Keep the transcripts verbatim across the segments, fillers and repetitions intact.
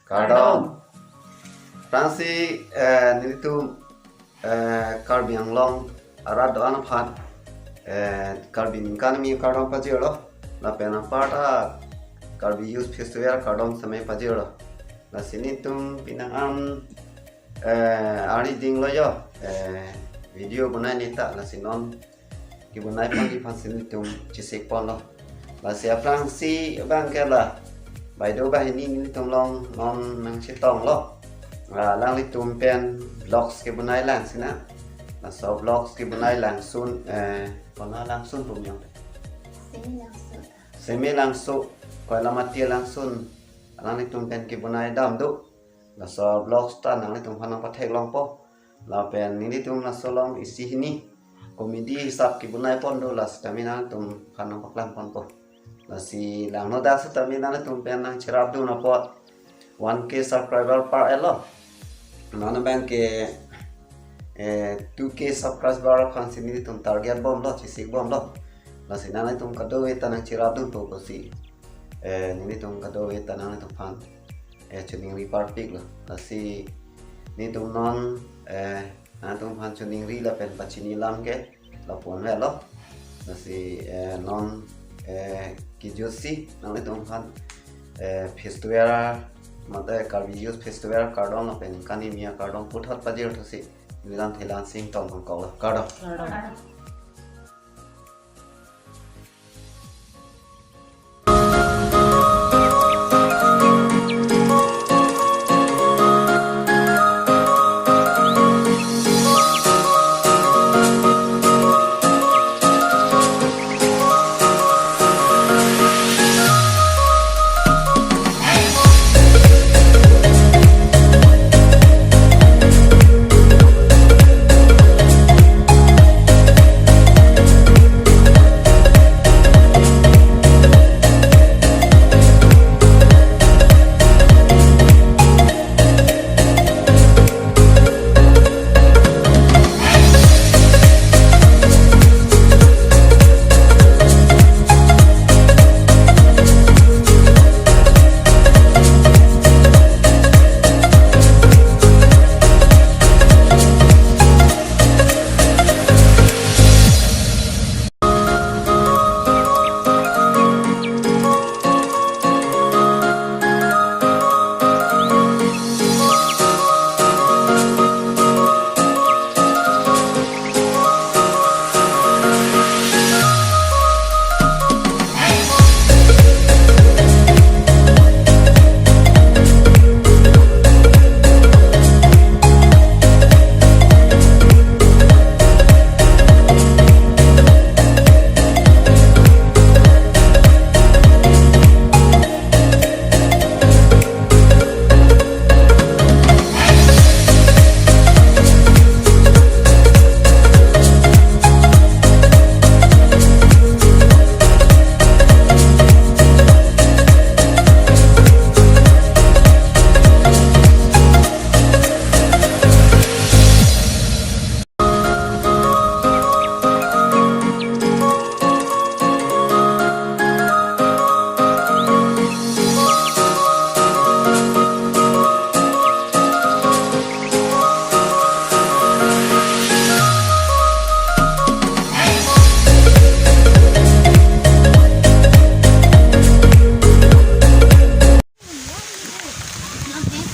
Kardom. Aphrangsi, eh, nelitum, eh, Karbi Anglong arat do-an aphan, eh, Karbi ningkan kimi kardom pajirlo. Lapen anparta Karbi Youth Festival kardom setame pajirlo. Lasi nelitum penang an, eh, arni dinglo jo, eh, video bonai neta, lasi non kebonai ponji aphansi nelitum chesik ponlo. Lasi aphrangsi abang ke la, baideo banghini nelitum along non nangchetonglo. Ah, alanglitum pen vlogs kebonai lang sinang. Laso vlogs kebonai langsun, eh, kona langsun pu jong. Semi Langso. Semi Langso, Koilamati alangsun. Alanglitum pen kebonai dam do. Laso vlogs ta nanglitum aphan nangpatheklongpo. Lapen nelitum laso along isi hini comedy hisap kebonai pon do, lasi tame nanglitum aphan nangpaklang ponpo. Lasi langno dak setame nanglitum pen nangcherapdun apot one K subscriber par-etlo. Non abang ke, eh, two K subscriber aphansi nelitum target bomlo, chesik bomlo. Lasi nanglitum kadokave ta nangcherapdunpo pusi, eh, nelitum kadokave ta nanglitum aphan, eh, choningri parpiklo. Lasi nelitum non, eh, nanglitum aphan choningri lapen pachini alam ke lapu-an avelo. Lasi, eh, non, eh, kejutsi nanglitum aphan, eh, festival, mate Karbi Youth Festival kardom lapen ningkan kimi akardom puthot pajirthusi neli Lamthe Lansing Tongthong kok lo. Kardom. Kardom.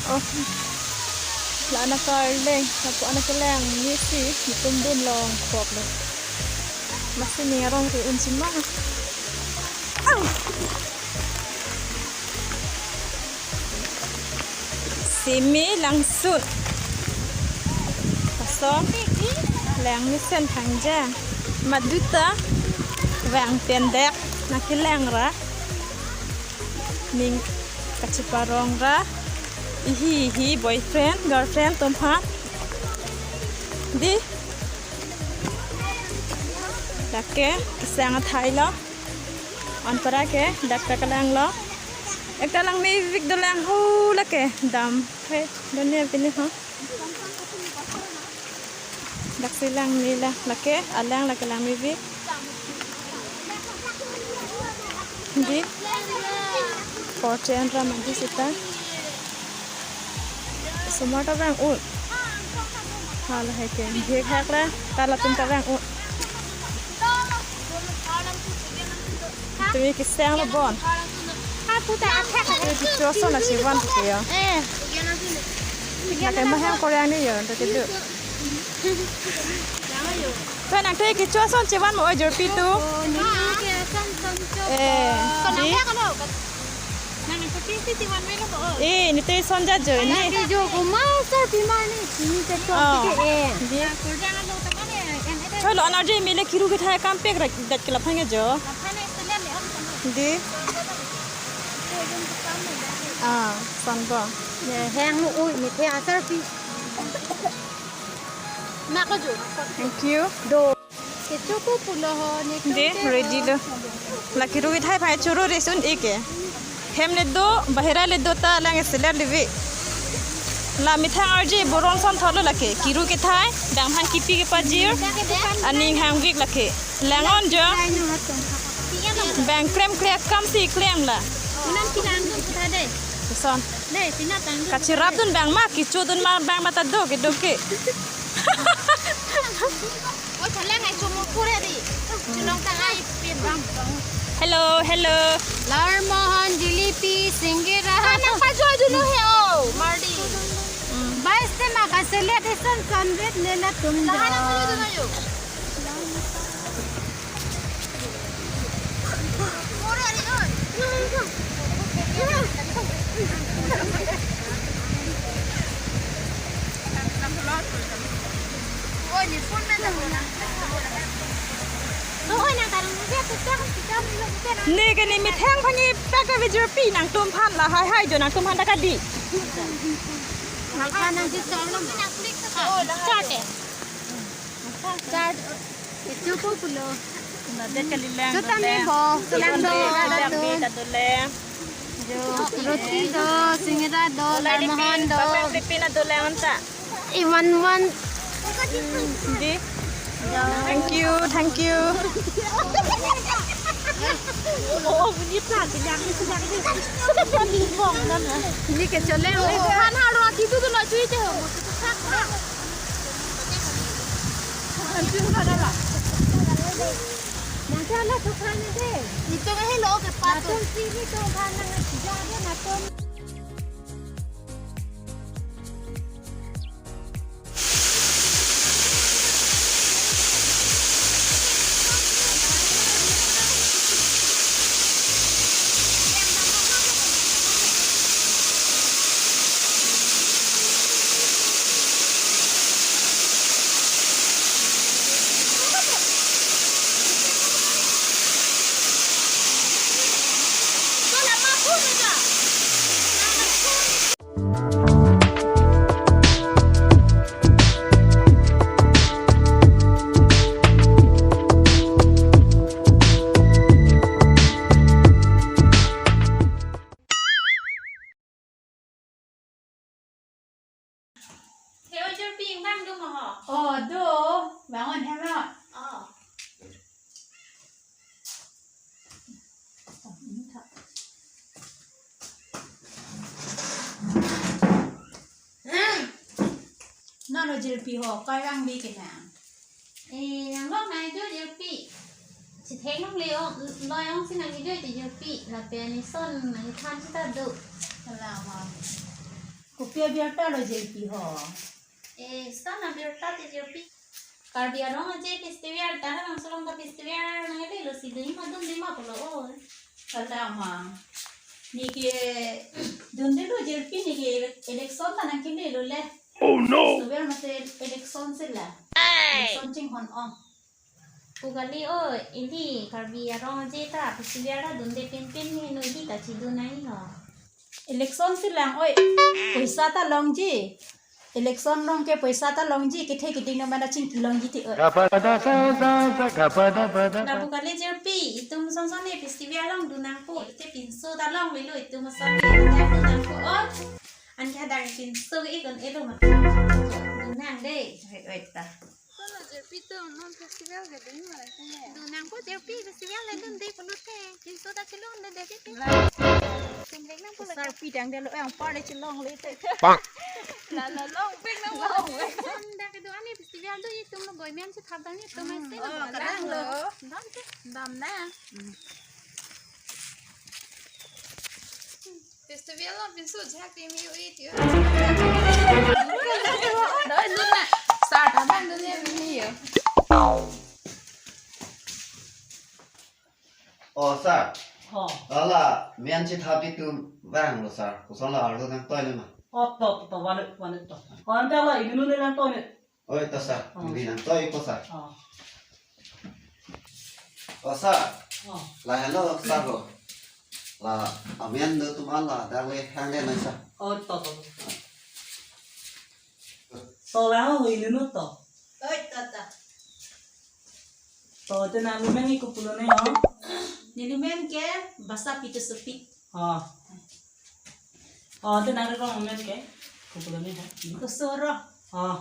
Oh. La-an akarleng, lapu-an akeleng, nisi, nelitum dun longkoklo. Masi ning arong ri-un si ma. Au! Semi Langso. Laso leng mesen thangja. Maduta vang pendek nangkelengra. Ning kacheparong ra, ihi ihi boyfriend, girlfriend atum aphan. Dei. Lake kesang athai lo. Anparta ke dak ta kelanglo. Ekta langmevik dolang ho lake dam. He, done pini ho. Daksi langme la, lake alang lake langmevik. Dei. Porchen ra mandi sita. Somar ta vang un. Hala hai ke. Bihek hak la. Ta latum ta vang un. Tumi kisang lo bon. Apu ta athak. Tumi kichoson achivan ke ya. Eh. Lake mahang Korea ni yo, to kedu. To nang to kichoson chivan mo oi Jorpi tu. Oh, ni ke son son cho. Eh, di. Nang ko ti ti ti wan velo ko. Eh, ni te son ja jo ni. Nang ti jo ko ma sar pi ma ni. Ni te cho ti ke eh. Di. Ko jang lo ta ma ne. Chalo, energy mile kiru kethai kampek rak dat ke laphang jo. Laphang ne selam ne om sama. Di. Ah, son bo. Ne hang mu ui mi the asar pi. Na ko jo. Thank you. Do. Kecho ko pulo ho ne. De, ready lo. La kiru kethai phai choro resun eke. Hem le do, bahira le do ta lang seler livi. La methang arje boron son tholo lake. Kiru kethai, dang hang kipi kepajir. Aning hang vik lake. Lang-on jo. Bang krem krek kam si klem la. Unam pinang dun kutha de. Son. De, pinang tang dun. Kachirap dun bang ma, kichu dun ma bang mata do ke do ke. Oh, thalang ai chumur pura di. Chulong tang ai pin bang. Hello, hello. Lalmohan, jalebi, singira. Kana pa jo juno he o, Mardi. Bais te maka selet isan sanrit nela tum. Lahana jo. Juno yo. Ne ke ne methang phangi pek ta vejor pi nangtum aphan lahai hai jo nangtum aphan ta kadi. Nang si chong lo. Start eh. Start. Kecho ko pulo. Nade kali lang. Chuta dole. Me bo, lang do, lang do. Dole. Jo, roti do, singira do, lalmohan do. Papang pipi na dole anta. Iman man. Di. Thank you, thank you. Oh, ini plastik yang ini sedang ini. Ini kecho lang. Han haro ati tu tu lo chui te ho. Nanti ala tukang ni de. Itu kan lo ke patut. Natum sini tukang nang jaga natum. Theo Jorpi bang do mo ho? Oh, do. Bang on hem lo. Oh. Non lo Jorpi ho, kai bang bi kenang. Eh, nang lo nai jo Jorpi. Chithek nang le ong, lo ong si nang jo te Jorpi. Lapen ison nang than sita do. Salam. Kopi abirta lo Jorpi ho. Eh, ison abirta te Jorpi. Karbi arong aje festival, tara nang solong ta festival nang ele lo si dei ma dun dei ma pulo o. Salam. Neke dun dei lo Jorpi neke election ta nang kele lo le. Oh no! Festival mate election si la. Election chinghon ong. Pu kali o, ili Karbi arong aje ta festival ta dunde pinpin ni no ili ta chidun nai ho. Election si lang oi. Poisa ta longji. Election along ke poisa ta longji, kethe keding no mana chingki longji ti oi. Lapu kali Jorpi, itum son son ne festival along dun nangpo, ite pinso ta longvelo itum son ne, ite dun nangpo oi. Anke hadak pinso ke ikon elo ma. Dun nang dei, oi, oi ta. Kono Jorpi tum non festival ke ding ma la kene. Dun nangpo Jorpi festival le dun dei pulote. Pinso ta chelong le dei dei. Sim lek nang pulo. Sarpi dang dei lo, eh, ang par le chelong le te. Bang. La la long pek na wa. Dam dak do ani festival do itum lo goi men si thap dam itum ai se. Oh, lo kalang lo. Dam te. Dam na. Festival lo pinso jak ti mi ui ti. Doi lu na. Sar ta bang do ne mi yo. Oh, sir. Oh. Ala, men chithap itum vanglo, sir. Koson la arlo nangtoi le ma? Oh, to, to, to, vale, vale, to. Oh, ante la, inut le nangtoi le. Oi, to, sir. Oh. Neli nangtoi ko, sir. Oh. Oh, sir. Oh. La, hello, sir lo. La, amen do tum ala, dak le hang le nai, sir. Oh, to, to, to. To la ho inut to. Oi, to, to. To te nangli men ke kopulo ne ho? Neli men ke Basa Piti Sopi. Oh. Oh, te nangli rong men ke kopulo ne ho? Kosoro. Oh.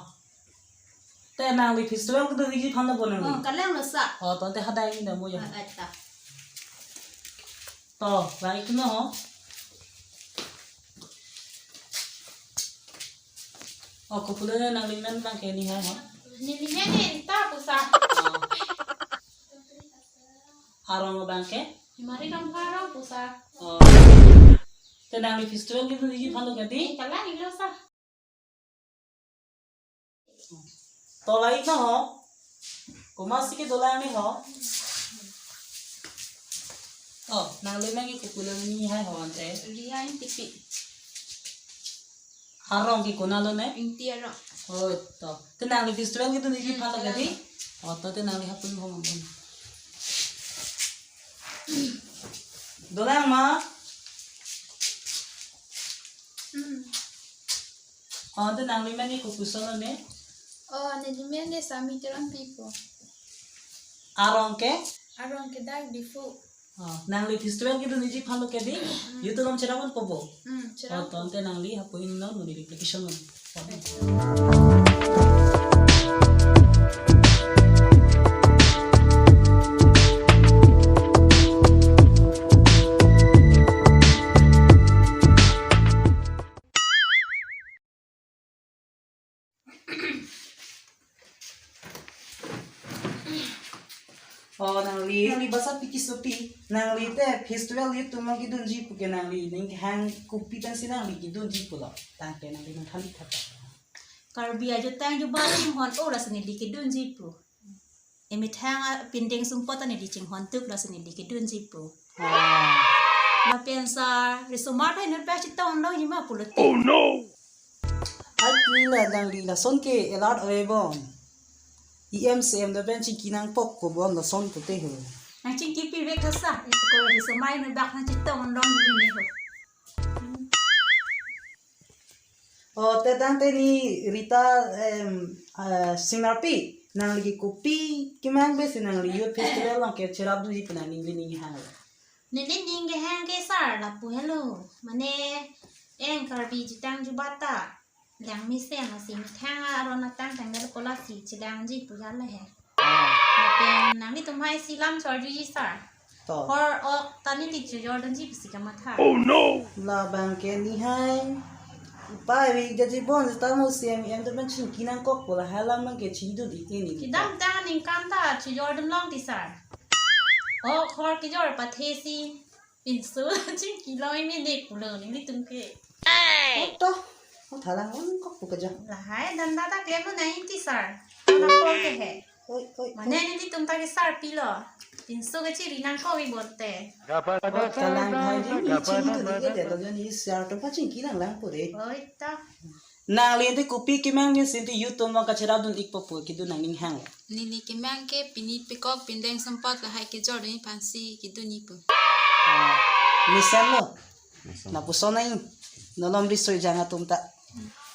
Te nangli festival kedun iji phan lo bo nangli? Oh, kalang lo sa. Oh, to te hadak ing dam mo ya. Ah, ah, ta. To, baik no. Oh, kopulo ne nangli men bang ke nihai ho? Neli men ni ta pusa. Arong bang ke? Mari dong paro pusa. Oh. Te nangli festival kedun iji phan lo ke di? Kalang ilo sa. To la-ik na ho. Komatsi kedo lang ni ho. Oh, nangli men ke kopulo nihai ho ante. Nihai Ingtipi. Arong ke konat lo ne? Ingti arong. Oh, to. Te nangli festival kedun iji phan lo ke di? Oh, to te nangli hapun ho mambon. Dolang ma? Hmm. Oh, te nangli men ke kopuson lo ne? Oh, neli men ke Sami Teronpi pu. Arong ke? Arong ke dak Diphu. Oh, nangli festival kedun iji phan lo ke di? Hmm. YouTube along cherap ponpo bo? Hmm, cherap. Oh, to ante nangli hapun non neli application lo. Oh, nangli, nangli Basa Piti Sopi, nangli te festival YouTube along kedunji pu ke nangli ning hang kopi pensi nangli kedunji pulo? Tangte nangli nangthan ik tha. Karbi ajutang jubat chinghon-o lasi neli kedunji pu. Emethang apindeng sumpot ta neli chinghon tuk lasi neli kedunji pu. Ah. Lapen sa risomar ta inut bak chetong longji ma pulote. Oh no! Ai ni la nangli lason ke alert ave bom. E M C M do pen chingki nangkok ko bom lason ko te ho. Nangchingki pivek tha sa. Ko risomar inut bak nangchetong longji ne ho. Oh, te tangte ni Rita, em, eh, Singnarpi, nangli ke kopi kemang pensi nangli youth festival along ke cherap dunji pu nangli ning hang? Neli ning kehang ke sar lapu helo. Mane, eng Karbi ajutang jubat ta lang mesen lasi methang aron atang tanggal ko lasi chelangji pu ya le he. Ah. Lapen nanglitum hai si lam chorjuji sar. To. Hor ok ta neli chojor dunji pusi kamatha. Oh no! Labang ke nihai. Pai vi jaji bon ta mo C M M do pen chingki nangkok pu lahai alam abang ke chidun ik-e neli. Kedamtang aningkan ta chojor dun long ti sar. Ok hor kejor pathe si pinso chingki long imi ne pulo nelitum ke. Oh, to. Oh, thalang nangkok pu kejang. Lahai danda ta klem lo nai ti sar. Ana kok ke he. Oi, oi, oi. Mane nelitum ta ke sar pilo. Pinso kachiri nangkok i bote. Oh, thalang hai di ni chingki dun ik-e de, to ni sar atum pachingki lang lang pu de. Oi, to. Nangli ante kopi kemang pensi ante YouTube along kacherap dun ikpo pu kedun nangning hang? Neli kemang ke pini pekok pindeng sumpot lahai kejor dunji aphansi kedunji pu. Ah, mesen lo. Mesen. Lapuson nai. Nolom risoi jang atum ta.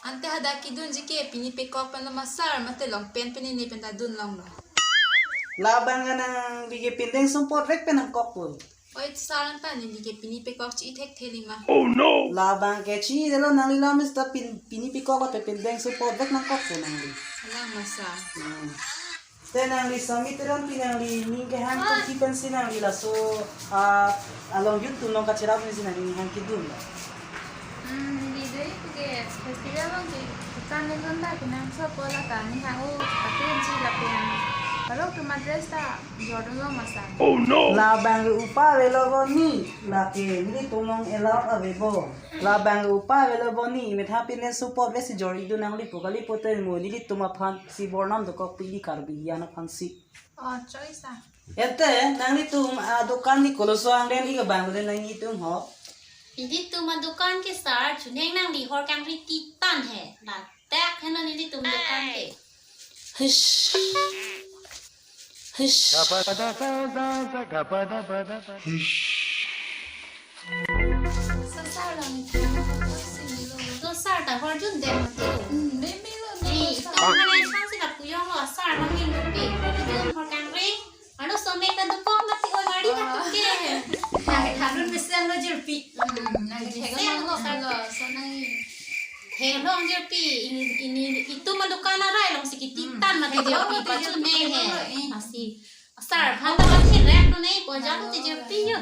Ante hadak kedunji ke pini pekok pen lo ma sar, mate longpen pen ne pen ta dun longlo. Labang nangli ke pindeng sumpot vek pen nangkok pu. Oi, sar anta neli ke pini pekok chi-i thekthe li ma. Oh no! Labang ke chi-i detlo nangli lam ista pin, pini pekok lapen pindeng sumpot vek nangkok pu nangli. Alang ma sar. Hmm. Te nangli Sami Teronpi nangli ning kehang kopi pensi nangli laso, ah, along YouTube along kacherap pensi nangli ning hang kedun lo? Hmm, neli dei pu ke festival Dukan ni lun ta kenangsot po, la ta ni hang o patin si lapen. Parok tu ma dress ta jordon lo masang. Oh no! Labang le upa avelo bo ni, lake nelitum along allowed ave bo. Labang le upa avelo bo ni, methang pine support le si jor-idun nanglipo kalipo te mo nelitum aphan si bornam dokok pili Karbi an aphan si. Oh, choisa. Ente, nanglitum adukan ni koloso angden i kebang le nanglitum ho. Ilitum adukan ke sir, chuneng nangli hor kangri titan he. Ladak heno nelitum dukan ke. Hish. Hish. Sir, sir, lang itu. Sini lo. Lo sir, ta hor jun dem mati lo. Hmm, meme lo, eh, meme lo, itu sir. Mana yang sang sih lapu yong lo, sir, mangin lupi. Itu hor kangri. Ano somek ta dukong mati oi mari ta tuke. Nang thanun mesen lo jirpi. Hmm, nang mesen lo, sir lo, so nang. He long jirpi, ini, ini, itum adukan arai long si ketitan mati jirpi, pachun meng he. Asi. Sir, aphan ta pati rek no nei, po jalo ti jirpi yo.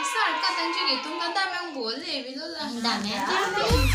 Sir, katang jirpi itum kata meng bole, bilo la. Dam ya jirpi.